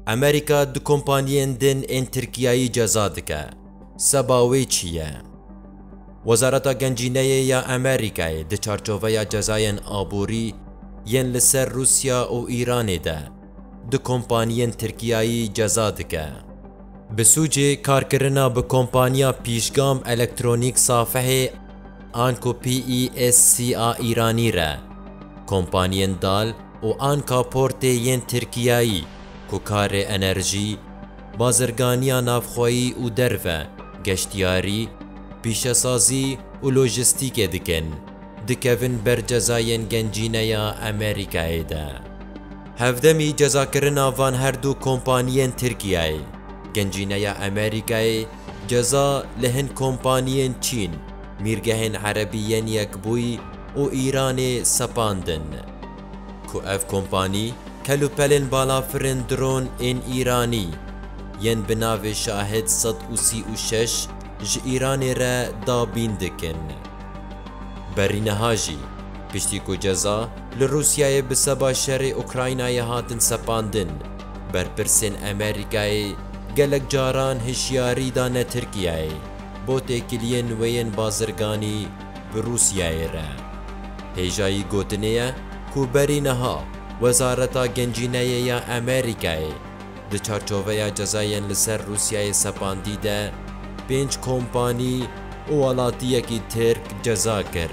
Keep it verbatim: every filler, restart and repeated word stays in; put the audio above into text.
Amerîka du kompaniyên din ên Tirkiyeyî ceza dike. Seba wê çi ye? Wezareta Gencîneyê ya Amerîkayê di çarçoveya cezayên aborî yên li ser Rûsya û Îranê de du kompaniyên Tirkiyeyî ceza dike. Bi sûcê karkirina bi kompaniya Pîşgam Elektronik Safehê an ku P E S C a Îranî re, kompaniyên dal û an kaportê yên Tirkiyeyî ku karê enerjî, bazirganiya navxweyî û derve, geştiyarî, pîşesazî û lojîstîkê dikin, dikevin ber cezayên Gencîneya Amerîkayê de. Hevdemî cezakirina van her du kompaniyên Tirkiyeyê, Gencîneya Amerîkayê ceza li hin kompaniyên Çîn, Mîrgehên Erebî yên Yekbûyî û Îranê sepandin, ku ev kompanî kel û pelên balafirên dron ên Îranî yên bi navê Şahid sed û sî û şeş ji Îranê re dabîn dikin. Berî niha jî, piştî ku ceza li Rûsyayê bi seba şerê Ukraynayê hatin sepandin, berpirsên Amerîkayê gelek caran hişyarî dane Tirkiyeyê bo têkiliyên wê yên bazirganî bi Rûsyayê re. Hêjayî gotinê ye ku berî niha Wezareta Gencîneyê ya Amerîkayê di çarçoveya cezayên li ser Rûsyayê sepandî de pênc kompanî û welatiyekî Tirk ceza kir.